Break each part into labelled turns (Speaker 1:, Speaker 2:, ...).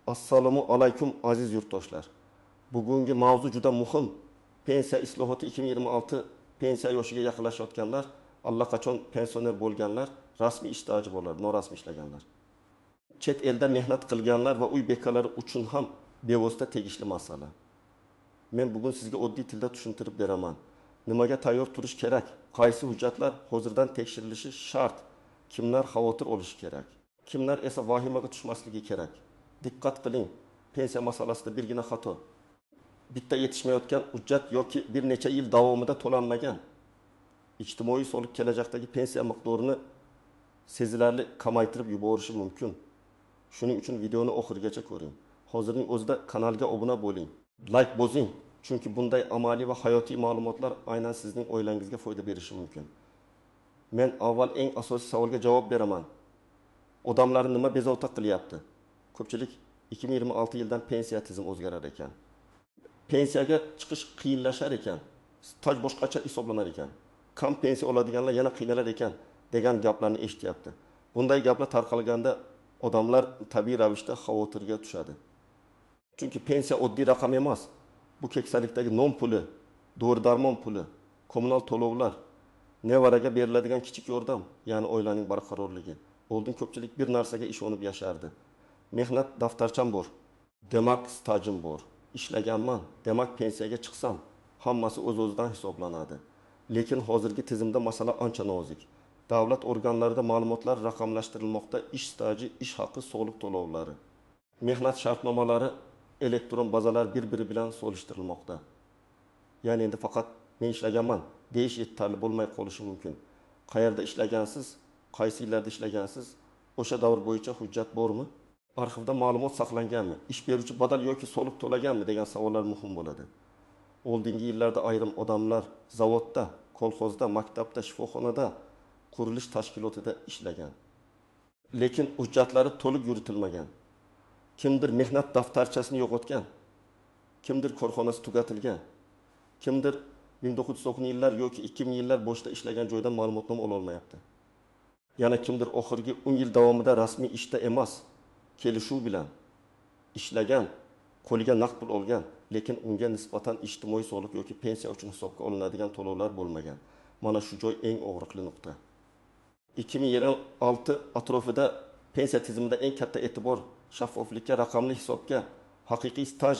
Speaker 1: Assalomu alaykum aziz yurtdoshlar. Bugungi mavzu juda muhim. Pensiya islohoti 2026, pensiya yoshiga yaqinlashayotganlar, allaqachon pensioner bo'lganlar, rasmiy ish staji borlar, norasmiy ishlaganlar. Chet elda mehnat qilganlar va uy bekalari uchun ham bevosita tegishli masala. Men bugun sizga oddiy tilda tushuntirib beraman. Nimaga tayyor turish kerak? Qaysi hujjatlar hozirdan tekshirilishi shart? Kimlar xavotir olishi kerak? Kimlar esa vahimaga tushmasligi kerak? Diqqat qiling, pensiya masalasida birgina xato, bitta yetishmayotgan hujjat yoki bir necha yil davomida to'lanmagan ijtimoiy soliq kelajakdagi pensiya miqdorini sezilarli kamaytirib yuborishi mumkin. Shuning uchun videoni oxirigacha ko'ring. Hozirning o'zida kanalga obuna bo'ling, layk bosing, chunki bunday amaliy va hayotiy ma'lumotlar aynan sizning oilangizga foyda berishi mumkin. Men avval eng asosiy savolga javob beraman. Odamlarni nima bezovta qilyapti? Ko'pchilik 2026 yildan pensiya tizimi o'zgarar ekan. Pensiyaga chiqish qiyinlashar ekan, staj boshqacha hisoblanar ekan, kam pensiya oladiganlar yana qiynalar ekan degan gaplarni eshityapti. Bunday gaplar tarqalganda odamlar tabiiy ravishda xavotirga tushadi. Chunki pensiya oddiy raqam emas. Bu keksalikdagi non puli, dori-darmon puli, kommunal to'lovlar, nevaraga beriladigan kichik yordam, ya'ni oilaning barqarorligi. Oldin ko'pchilik bir narsaga ishonib yashardi. Mehnat daftarcham bor, demak stajim bor, ishlaganman, demak pensiyaga chiqsam hammasi o'z-o'zidan hisoblanadi. Lekin hozirgi tizimda masala ancha nozik. Davlat organlarida ma'lumotlar raqamlashtirilmoqda, ish staji, ish haqi, soliq to'lovlari, mehnat shartnomalari, elektron bazalar bir-biri bilan solishtirilmoqda. Ya'ni endi faqat men ishlaganman deyish yetarli bo'lmay qolishi mumkin. Qayerda ishlagansiz, qaysi yillarda ishlagansiz, o'sha davr bo'yicha hujjat bormi? Arxivda ma'lumot saqlanganmi? Ish beruvchi badal yoki soliq to'laganmi degan savollar muhim bo'ladi. Oldingi yillarda ayrim odamlar zavodda, kolxozda, maktabda, shifoxonada, qurilish tashkilotida ishlagan. Lekin hujjatlari to'liq yuritilmagan. Kimdir mehnat daftarchasini yo'qotgan, kimdir korxonasi tugatilgan, kimdir 1990 yillar yoki 2000 yillar boshida ishlagan joydan ma'lumotnoma ola olmayapti. Yana kimdir oxirgi 10 yil davomida rasmiy ishda emas, kelishuv bilan ishlagan, qo'liga naqd pul olgan, lekin unga nisbatan ijtimoiy soliq yoki pensiya uchun hisobga olinadigan to'lovlar bo'lmagan. Mana shu joy eng og'riqli nuqta. 2026 atrofida pensiya tizimida eng katta e'tibor shaffoflikka, raqamli hisobga, haqiqiy staj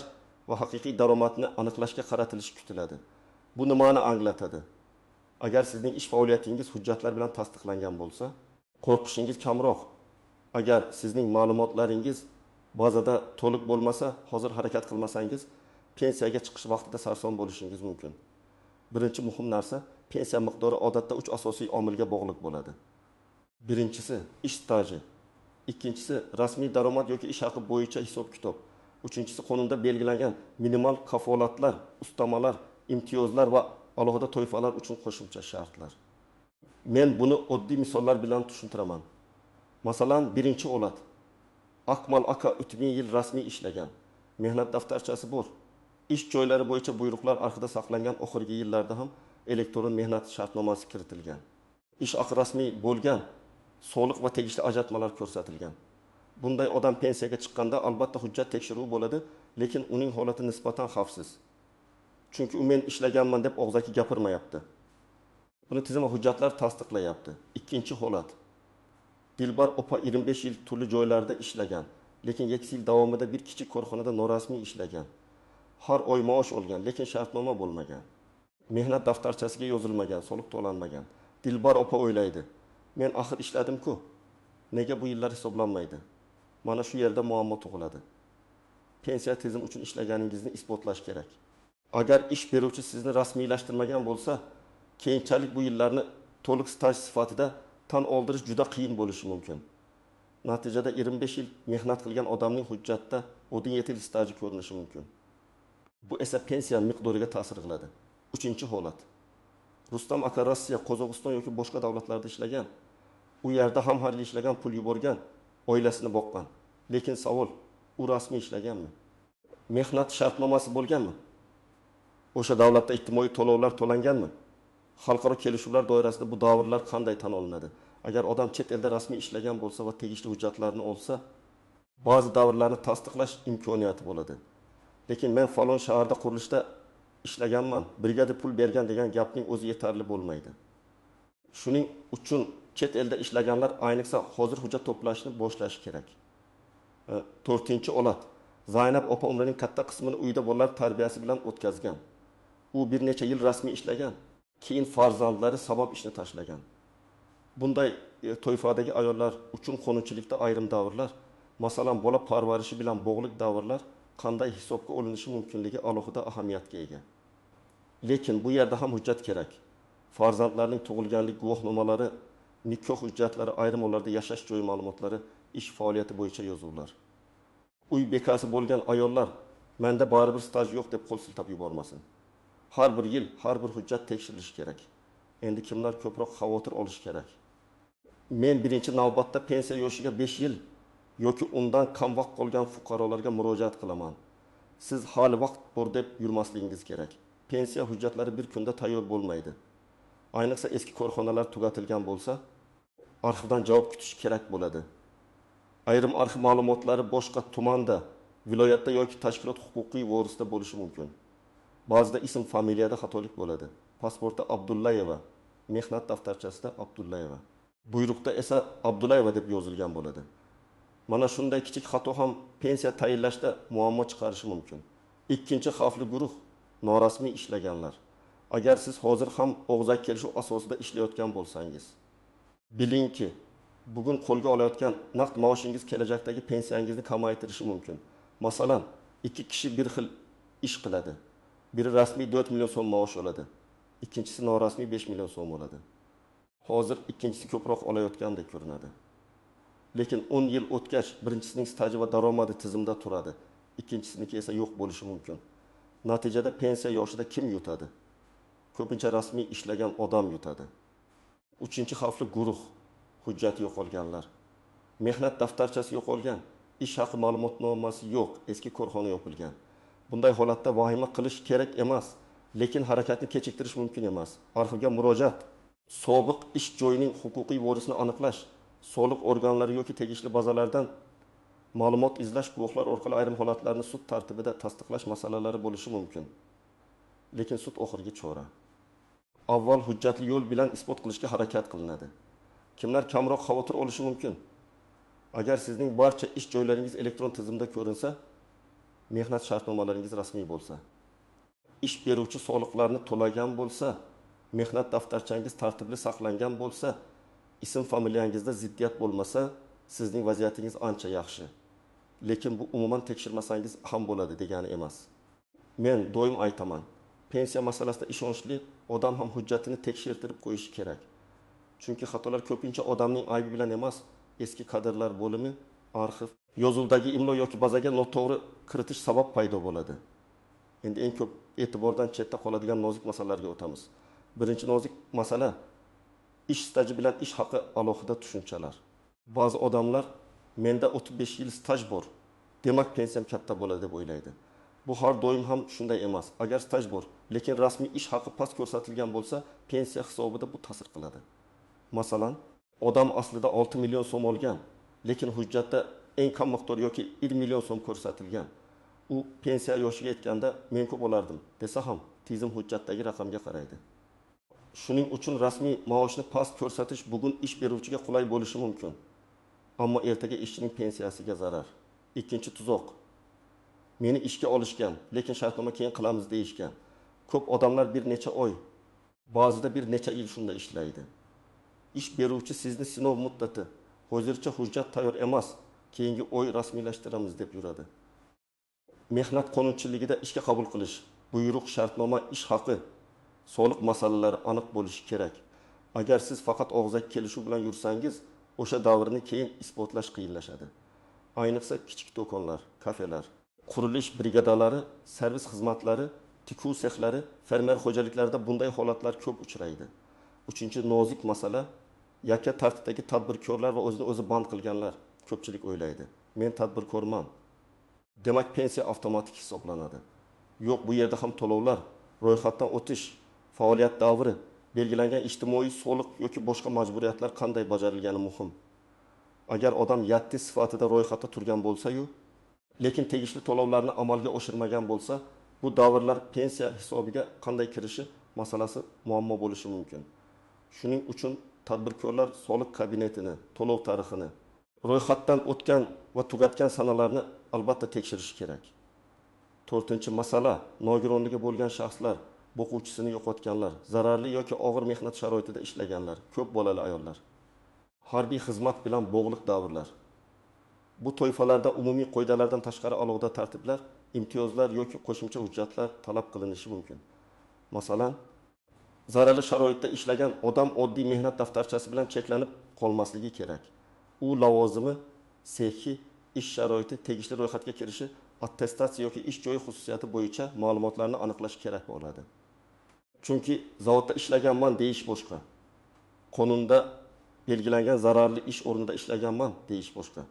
Speaker 1: va haqiqiy daromadni aniqlashga qaratilishi kutiladi. Bu nimani anglatadi? Agar sizning ish faoliyatingiz hujjatlar bilan tasdiqlangan bo'lsa, qo'rqishingiz kamroq. Agar sizning ma'lumotlaringiz bazada to'liq bo'lmasa, hozir harakat qilmasangiz, pensiyaga chiqish vaqtida sarson bo'lishingiz mumkin. Birinchi muhim narsa, pensiya miqdori odatda 3 asosiy omilga bog'liq bo'ladi. Birinchisi ish staji, ikkinchisi rasmiy daromad yoki ish haqi bo'yicha hisob-kitob, uchinchisi qonunda belgilangan minimal kafolatlar, ustamalar, imtiyozlar va alohida toifalar uchun qo'shimcha shartlar. Men buni oddiy misollar bilan tushuntiraman. Masalan, birinchi holat. Akmal aka o'tgan yil rasmiy ishlagan. Mehnat daftarchasi bor. Ish joylari bo'yicha buyruqlar arxivda saqlangan, oxirgi yillarda ham elektron mehnat shartnomasi kiritilgan. Ish haqi rasmiy bo'lgan, soliq va tegishli ajratmalar ko'rsatilgan. Bunday odam pensiyaga chiqqanda albatta hujjat tekshiruvi bo'ladi, lekin uning holati nisbatan xavfsiz. Chunki u men ishlaganman deb og'zaki gapirmayapti. Buni tizim va hujjatlar tasdiqlayapti. Ikkinchi holat. Dilbar opa 25 yil turli joylarda ishlagan, lekin 7 yil davomida bir kichik korxonada norasmiy ishlagan. Har oy maosh olgan, lekin shartnoma bo'lmagan. Mehnat daftarchasiga yozilmagan, soliq to'lanmagan. Dilbar opa o'ylaydi: men axir ishladim-ku, nega bu yillar hisoblanmaydi? Mana shu yerda muammo tug'iladi. Pensiya tizimi uchun ishlaganingizni isbotlash kerak. Agar ish beruvchi sizni rasmiylashtirmagan bo'lsa, keyinchalik bu yillarni to'liq staj sifatida tan oldirish juda qiyin bo'lishi mumkin. Natijada 25 yil mehnat qilgan odamning hujjatda 17 yil staji ko'rinishi mumkin. Bu esa pensiya miqdoriga ta'sir qiladi. Uchinchi holat. Rustam aka Rossiya, Qozog'iston yoki boshqa davlatlarda ishlagan. U yerda ham har yil ishlagan, pul yuborgan, oilasini boqqan. Lekin savol, u rasmiy ishlaganmi? Mehnat shartnomasi bo'lganmi? O'sha davlatda ijtimoiy to'lovlar to'langanmi? Xalqaro kelishuvlar doirasida bu davrlar qanday tan olinadi? Agar odam chet elda rasmiy ishlagan bo'lsa va tegishli hujjatlarni olsa, Ba'zi davrlarni tasdiqlash imkoniyati bo'ladi. Lekin men falon shaharda qurilishda ishlaganman, brigadir pul bergan degan gapning o'zi yetarli bo'lmaydi. Shuning uchun chet elda ishlaganlar ayniqsa hozir hujjat to'plashni boshlashi kerak. To'rtinchi holat. Zaynab opa umrining katta qismini uyda bolalar tarbiyasi bilan o'tkazgan. U bir necha yil rasmiy ishlagan, keyin farzandlari sabab ishni tashlagan. Bunday toifadagi ayollar uchun qonunchilikda ayrim davrlar, masalan, bola parvarishi bilan bog'liq davrlar qanday hisobga olinishi mumkinligi alohida ahamiyatga ega. Lekin bu yerda ham hujjat kerak. Farzandlarning tug'ilganlik guvohnomalari, nikoh hujjatlari, ayrim hollarda yashash joyi ma'lumotlari, ish faoliyati bo'yicha yozuvlar. Uy bekasi bo'lgan ayollar menda baribir staj yo'q deb qo'l siltab yubormasin. Har bir yil har bir hujjat tekshirilishi kerak. Endi kimlar ko'proq xavotir olishi kerak? Men birinchi navbatda pensiya yoshiga 5 yil yoki undan kam vaqt qolgan fuqarolarga murojaat qilaman. Siz hali vaqt bor deb yurmasligingiz kerak. Pensiya hujjatlari bir kunda tayyor bo'lmaydi. Ayniqsa eski korxonalar tugatilgan bo'lsa, arxivdan javob kutish kerak bo'ladi. Ayrim arxiv ma'lumotlari boshqa tumanda, viloyatda yoki tashkilot huquqiy vorisida bo'lishi mumkin. Ba'zida ism familiyada xatolik bo'ladi. Pasportda Abdullayeva, mehnat daftarchasida Abdullayeva. Buyruqda esa Abdullayeva deb yozilgan bo'ladi. Mana shunday kichik xato ham pensiya tayinlashda muammo chiqarishi mumkin. Ikkinchi xavfli guruh norasmiy ishlaganlar. Agar siz hozir ham og'zaki kelishuv asosida ishlayotgan bo'lsangiz, bilingki, bugun qo'lga olayotgan naqd maoshingiz kelajakdagi pensiyangizni kamaytirishi mumkin. Masalan, ikki kishi bir xil ish qiladi. Biri rasmiy 4 million so'm maosh oladi, ikkinchisi norasmiy 5 million so'm oladi. Hozir ikkinchisi ko'proq olayotgandek ko'rinadi. Lekin 10 yil o'tgach birinchisining staji va daromadi tizimda turadi, ikkinchisiniki esa yo'q bo'lishi mumkin. Natijada pensiya yoshida kim yutadi? Ko'pincha rasmiy ishlagan odam yutadi. Uchinchi xavfli guruh hujjati yo'qolganlar. Mehnat daftarchasi yo'qolgan, ish haqi ma'lumotnomasi yo'q, eski korxona yopilgan. Bunday holatda vahima qilish kerak emas, lekin harakatni kechiktirish mumkin emas. Arxivga murojaat, sobiq ish joyining huquqiy vorisini aniqlash, soliq organlari yoki tegishli bazalardan ma'lumot izlash, guvohlar orqali ayrim holatlarni sud tartibida tasdiqlash masalalari bo'lishi mumkin. Lekin sud oxirgi chora. Avval hujjatli yo'l bilan isbot qilishga harakat qilinadi. Kimlar kamroq xavotir olishi mumkin? Agar sizning barcha ish joylaringiz elektron tizimda ko'rinsa, mehnat shartnomalaringiz rasmiy bo'lsa, ish beruvchi soliqlarni to'lagan bo'lsa, mehnat daftarchangiz tartibli saqlangan bo'lsa, ism familiyangizda ziddiyat bo'lmasa, sizning vaziyatingiz ancha yaxshi. Lekin bu umuman tekshirmasangiz ham bo'ladi degani emas. Men doim aytaman, pensiya masalasida ishonchli odam ham hujjatini tekshirtirib qo'yishi kerak. Chunki xatolar ko'pincha odamning aybi bilan emas, eski kadrlar bo'limi, arxiv, yozuvdagi imlo yoki bazaga noto'g'ri kiritish sabab paydo bo'ladi. Endi eng ko'p e'tibordan chetda qoladigan nozik masalalarga o'tamiz. Birinchi nozik masala ish staji bilan ish haqi alohida tushunchalar. Ba'zi odamlar menda 35 yil staj bor, demak pensiyam katta bo'ladi deb o'ylaydi. Bu har doim ham shunday emas. Agar staj bor, lekin rasmiy ish haqi past ko'rsatilgan bo'lsa, pensiya hisobida bu ta'sir qiladi. Masalan, odam aslida 6 million so'm olgan, lekin hujjatda eng kam miqdor yoki 1 million so'm ko'rsatilgan. U pensiya yoshiga yetganda men ko'p olardim desa ham tizim hujjatdagi raqamga qaraydi. Shuning uchun rasmiy maoshni past ko'rsatish bugun ish beruvchiga qulay bo'lishi mumkin. Ammo ertaga ishchining pensiyasiga zarar. Ikkinchi tuzoq. Meni ishga olishgan, lekin shartnoma keyin qilamiz deyishgan. Ko'p odamlar bir necha oy, ba'zida bir necha yil shunda ishlaydi. Ish beruvchi sizni sinov muddati, hozircha hujjat tayyor emas, keyingi oy rasmiylashtiramiz deb yuradi. Mehnat qonunchiligida ishga qabul qilish, buyruq, shartnoma, ish haqi, soliq masalalari aniq bo'lishi kerak. Agar siz faqat og'zaki kelishuv bilan yursangiz, o'sha davrni keyin isbotlash qiyinlashadi. Ayniqsa kichik do'konlar, kafelar, qurilish brigadalari, servis xizmatlari, tikuv sexlari, fermer xo'jaliklarida bunday holatlar ko'p uchraydi. Uchinchi nozik masala yakka tartibdagi tadbirkorlar va o'zini o'zi band qilganlar. Ko'pchilik o'ylaydi, men tadbirkorman, demak pensiya avtomatik hisoblanadi. Yo'q, bu yerda ham to'lovlar, ro'yxatdan o'tish, faoliyat davri, belgilangan ijtimoiy soliq yoki boshqa majburiyatlar qanday bajarilgani muhim. Agar odam YATTI sifatida ro'yxatda turgan bo'lsa-yu, lekin tegishli to'lovlarni amalga oshirmagan bo'lsa, bu davrlar pensiya hisobiga qanday kirishi masalasi muammo bo'lishi mumkin. Shuning uchun tadbirkorlar soliq kabinetini, to'lov tarixini, ro'yxatdan o'tgan va tugatgan sanalarni albatta tekshirishi kerak. To'rtinchi masala: nogironligi bo'lgan shaxslar, boquvchisini yo'qotganlar, zararli yoki og'ir mehnat sharoitida ishlaganlar, ko'p bolali ayollar, harbiy xizmat bilan bog'liq davrlar. Bu toifalarda umumiy qoidalardan tashqari alohida tartiblar, imtiyozlar yoki qo'shimcha hujjatlar talab qilinishi mumkin. Masalan, zararli sharoitda ishlagan odam oddiy mehnat daftarchasi bilan cheklanib qolmasligi kerak. U lavozimi, sexi, ish sharoiti, tegishli ro'yxatga kirishi, attestatsiya yoki ish joyi xususiyati bo'yicha ma'lumotlarni aniqlash kerak bo'ladi. Chunki zavodda ishlaganman deyish boshqa, qonunda belgilangan zararli ish o'rnida ishlaganman deyish boshqa.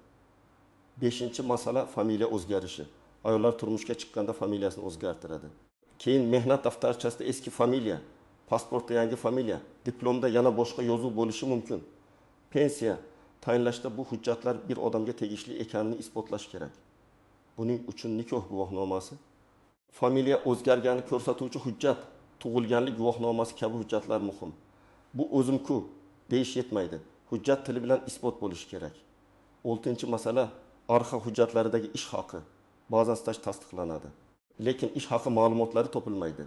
Speaker 1: Beshinchi masala: familiya o'zgarishi. Ayollar turmushga chiqqanda familiyasini o'zgartiradi. Keyin mehnat daftarchasida eski familiya, pasportda yangi familiya, diplomda yana boshqa yozuv bo'lishi mumkin. Pensiya tayinlashda bu hujjatlar bir odamga tegishli ekanini isbotlash kerak. Buning uchun nikoh guvohnomasi, familiya o'zgarganini ko'rsatuvchi hujjat, tug'ilganlik guvohnomasi kabi hujjatlar muhim. Bu o'zim-ku deyish yetmaydi. Hujjat tili bilan isbot bo'lishi kerak. Oltinchi masala: arxiv hujjatlaridagi ish haqi. Ba'zan staj tasdiqlanadi, lekin ish haqi ma'lumotlari topilmaydi.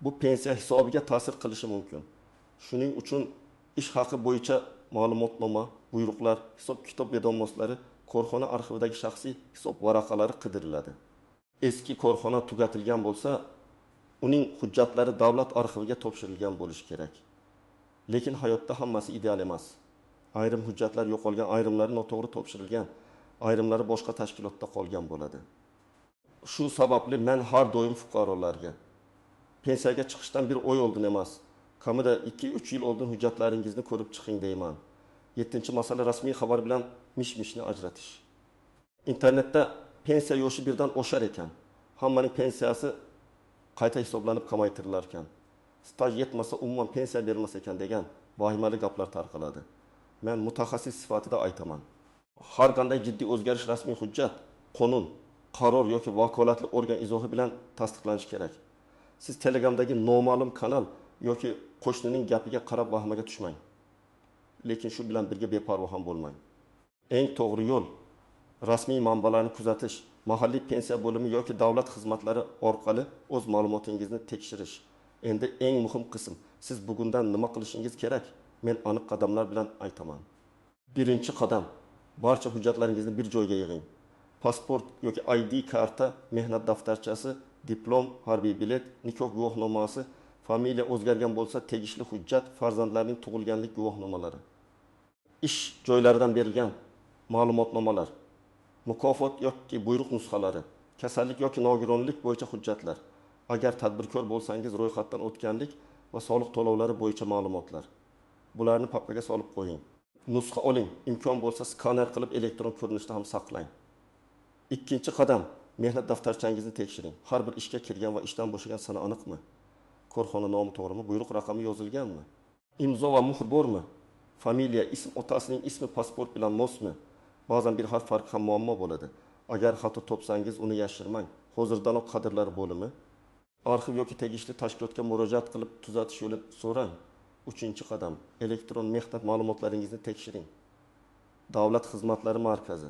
Speaker 1: Bu pensiya hisobiga ta'sir qilishi mumkin. Shuning uchun ish haqi bo'yicha ma'lumotnoma, buyruqlar, hisob-kitob vedomostlari, korxona arxividagi shaxsiy hisob varaqalari qidiriladi. Eski korxona tugatilgan bo'lsa, uning hujjatlari davlat arxiviga topshirilgan bo'lishi kerak. Lekin hayotda hammasi ideal emas. Ayrim hujjatlar yo'qolgan, ayrimlari noto'g'ri topshirilgan, ayrimlari boshqa tashkilotda qolgan bo'ladi. Shu sababli men har doim fuqarolarga pensiyaga chiqishdan bir oy oldin emas, kamida 2-3 yil oldin hujjatlaringizni ko'rib chiqing deyman. Yettinchi masala: rasmiy xabar bilan mish-mishni ajratish. Internetda pensiya yoshi birdan oshar ekan, hammaning pensiyasi qayta hisoblanib kamaytirilar ekan, staj yetmasa umuman pensiya berilmas ekan degan vahimali gaplar tarqaladi. Men mutaxassis sifatida aytaman. Har qanday jiddiy o'zgarish rasmiy hujjat, qonun, qaror yoki vakolatli organ izohi bilan tasdiqlanishi kerak. Siz Telegramdagi noma'lum kanal yoki qo'shnining gapiga qarab vahimaga tushmang. Lekin shu bilan birga beparvo ham bo'lmang. Eng to'g'ri yo'l rasmiy manbalarni kuzatish, mahalliy pensiya bo'limi yoki davlat xizmatlari orqali o'z ma'lumotingizni tekshirish. Endi eng muhim qism: siz bugundan nima qilishingiz kerak? Men aniq qadamlar bilan aytaman. Birinchi qadam: barcha hujjatlaringizni bir joyga yig'ing. Pasport yoki ID karta, mehnat daftarchasi, diplom, harbiy bilet, nikoh guvohnomasi, familiya o'zgargan bo'lsa tegishli hujjat, farzandlarning tug'ilganlik guvohnomalari, ish joylaridan berilgan ma'lumotnomalar, mukofot yoki buyruq nusxalari, kasallik yoki nogironlik bo'yicha hujjatlar. Agar tadbirkor bo'lsangiz, ro'yxatdan o'tganlik va soliq to'lovlari bo'yicha ma'lumotlar. Bularni papkaga solib qo'ying. Nusxa oling, imkon bo'lsa skaner qilib elektron ko'rinishda ham saqlang. Ikkinchi qadam: mehnat daftarchangizni tekshiring. Har bir ishga kirgan va ishdan bo'shagan sana aniqmi? Korxona nomi to'g'rimi? Buyruq raqami yozilganmi? Imzo va muhr bormi? Familiya, ism, otasining ismi pasport bilan mosmi? Ba'zan bir harf farqi ham muammo bo'ladi. Agar xato topsangiz, uni yashirmang. Hozirdanoq kadrlar bo'limi, arxiv yoki tegishli tashkilotga murojaat qilib tuzatish yo'lini so'rang. Uchinchi qadam: elektron mehnat ma'lumotlaringizni tekshiring. Davlat xizmatlari markazi,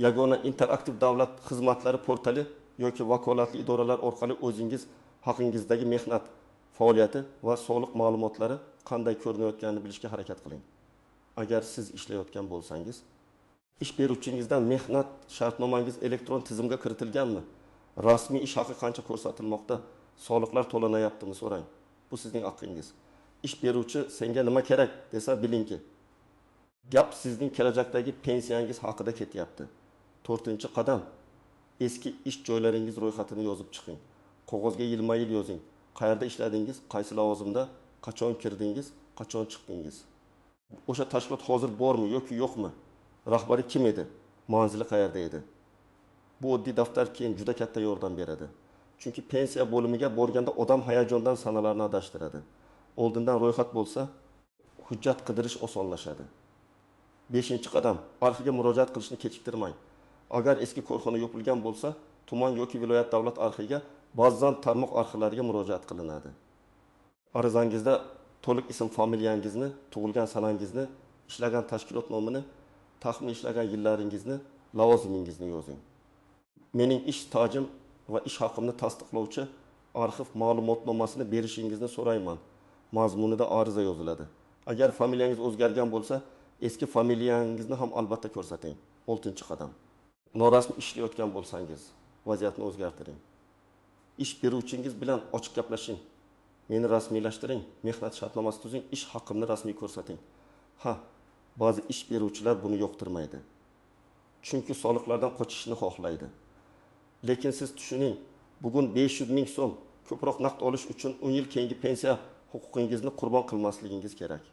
Speaker 1: yagona interaktiv davlat xizmatlari portali yoki vakolatli idoralar orqali o'zingiz haqingizdagi mehnat faoliyati va soliq ma'lumotlari qanday ko'rinayotganini bilishga harakat qiling. Agar siz ishlayotgan bo'lsangiz, ish beruvchingizdan mehnat shartnomangiz elektron tizimga kiritilganmi? Rasmiy ish haqi qancha ko'rsatilmoqda? Soliqlar to'lanayaptimi so'rang. Bu sizning haqqingiz. Ish beruvchi senga nima kerak desa bilingki, gap sizning kelajakdagi pensiyangiz haqida ketyapti. To'rtinchi qadam: eski ish joylaringiz ro'yxatini yozib chiqing. Qog'ozga yilma-yil yozing. Qayerda ishladingiz, qaysi lavozimda, qachon kirdingiz, qachon chiqdingiz? O'sha tashkilot hozir bormi yoki yo'qmi? Rahbari kim edi? Manzili qayerda edi? Bu oddiy daftar keyin juda katta yordam beradi. Chunki pensiya bo'limiga borganda odam hayajondan sanalarni adashtiradi. Oldindan ro'yxat bo'lsa, hujjat qidirish osonlashadi. Beshinchi qadam: arxivga murojaat qilishni kechiktirmang. Agar eski korxona yopilgan bo'lsa, tuman yoki viloyat davlat arxiviga, ba'zan tarmoq arxivlariga murojaat qilinadi. Arizangizda to'liq ism familiyangizni, tug'ilgan sanangizni, ishlagan tashkilot nomini, taxmin ishlagan yillaringizni, lavozimingizni yozing. Mening ish stajim va ish haqimni tasdiqlovchi arxiv ma'lumotnomasini berishingizni so'rayman mazmunida ariza yoziladi. Agar familiyangiz o'zgargan bo'lsa, eski familiyangizni ham albatta ko'rsating. Oltinchi qadam: norasmiy ishlayotgan bo'lsangiz, vaziyatni o'zgartiring. Ish beruvchingiz bilan ochiq gaplashing. Meni rasmiylashtiring, mehnat shartnomasi tuzing, ish haqimni rasmiy ko'rsating. Ha, ba'zi ish beruvchilar buni yoqtirmaydi. Chunki soliqlardan qochishni xohlaydi. Lekin siz tushuning, bugun 500 ming so'm ko'proq naqd olish uchun 10 yil keyingi pensiya huquqingizni qurbon qilmasligingiz kerak.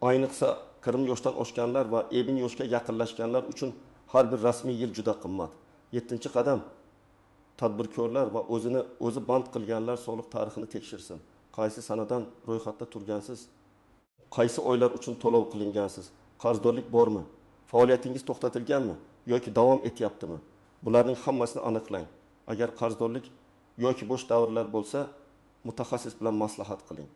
Speaker 1: Ayniqsa 40 yoshdan oshganlar va 50 yoshga yaqinlashganlar uchun har bir rasmiy yil juda qimmat. Yettinchi qadam: tadbirkorlar va o'zini o'zi band qilganlar soliq tarixini tekshirsin. Qaysi sanadan ro'yxatda turgansiz? Qaysi oylar uchun to'lov qilingansiz? Qarzdorlik bormi? Faoliyatingiz to'xtatilganmi yoki davom etyaptimi? Bularning hammasini aniqlang. Agar qarzdorlik yoki bo'sh davrlar bo'lsa, mutaxassis bilan maslahat qiling.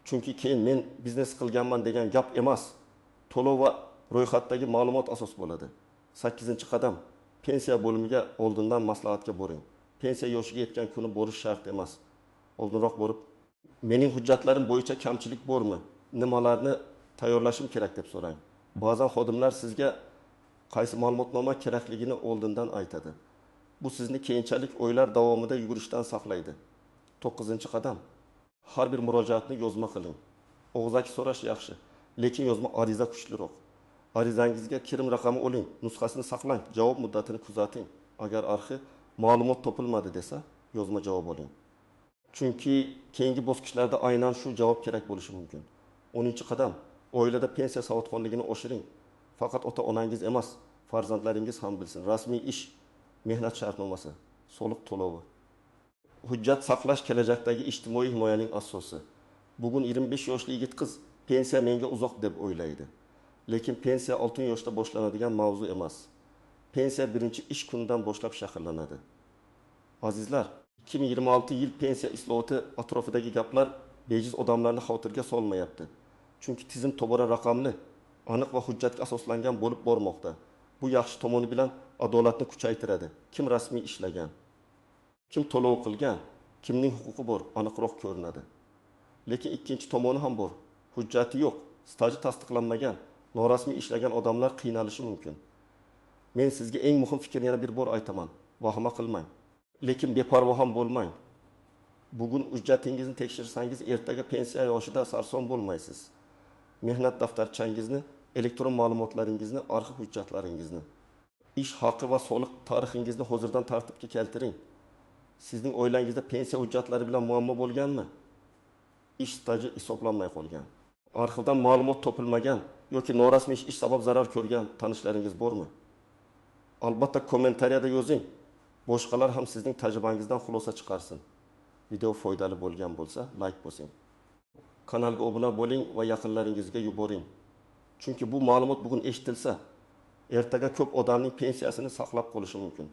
Speaker 1: Chunki keyin men biznes qilganman degan gap emas, to'lov va ro'yxatdagi ma'lumot asos bo'ladi. Sakkizinchi qadam: pensiya bo'limiga oldindan maslahatga boring. Pensiya yoshiga yetgan kuni borish shart emas. Oldinroq borib, mening hujjatlarim bo'yicha kamchilik bormi? Nimalarni tayyorlashim kerak deb so'rang. Ba'zan xodimlar sizga qaysi ma'lumotnoma kerakligini oldindan aytadi. Bu sizni keyinchalik oylar davomida yugurishdan saqlaydi. To'qqizinchi qadam: har bir murojaatni yozma qiling. Og'zaki so'rash yaxshi, lekin yozma ariza kuchliroq. Arizangizga kirim raqami oling, nusxasini saqlang, javob muddatini kuzating. Agar arxiv ma'lumot topilmadi desa, yozma javob oling. Chunki keyingi bosqichlarda aynan shu javob kerak bo'lishi mumkin. 10 qadam: oilada pensiya savodxonligini oshiring. Faqat ota-onangiz emas, farzandlaringiz ham bilsin. Rasmiy ish, mehnat shartnomasi, soliq to'lovi. Hujjat saqlash kelajakdagi ijtimoiy himoyaning asosi. Bugun 25 yoshli yigit qiz pensiya menga uzoq deb o'ylaydi. Lekin pensiya oltin yoshda boshlanadigan mavzu emas. Pensiya birinchi ish kunidan boshlab shakllanadi. Azizlar, 2026 yil pensiya islohoti atrofidagi gaplar bejiz odamlarni xavotirga solmayapti. Chunki tizim tobora raqamli, aniq va hujjatga asoslangan bo'lib bormoqda. Bu yaxshi tomoni bilan adolatni kuchaytiradi. Kim rasmiy ishlagan, kim to'lov qilgan, kimning huquqi bor, aniqroq ko'rinadi. Lekin ikkinchi tomoni ham bor. Hujjati yo'q, staji tasdiqlanmagan, norasmiy ishlagan odamlar qiynalishi mumkin. Men sizga eng muhim fikrni yana bir bor aytaman. Vahima qilmang, lekin beparvo ham bo'lmang. Bugun hujjatingizni tekshirsangiz, ertaga pensiya yoshida sarson bo'lmaysiz. Mehnat daftarchangizni, elektron ma'lumotlaringizni, arxiv hujjatlaringizni, ish haqi va soliq tarixingizni hozirdan tartibga keltiring. Sizning oilangizda pensiya hujjatlari bilan muammo bo'lganmi? Ish staji hisoblanmay qolgan, arxivdan ma'lumot topilmagan yoki norasmiy ish sabab zarar ko'rgan tanishlaringiz bormi? Albatta kommentariyada yozing. Boshqalar ham sizning tajribangizdan xulosa chiqarsin. Video foydali bo'lgan bo'lsa, like bosing. Kanalga obuna bo'ling va yaqinlaringizga yuboring. Chunki bu ma'lumot bugun eshitilsa, ertaga ko'p odamning pensiyasini saqlab qolishi mumkin.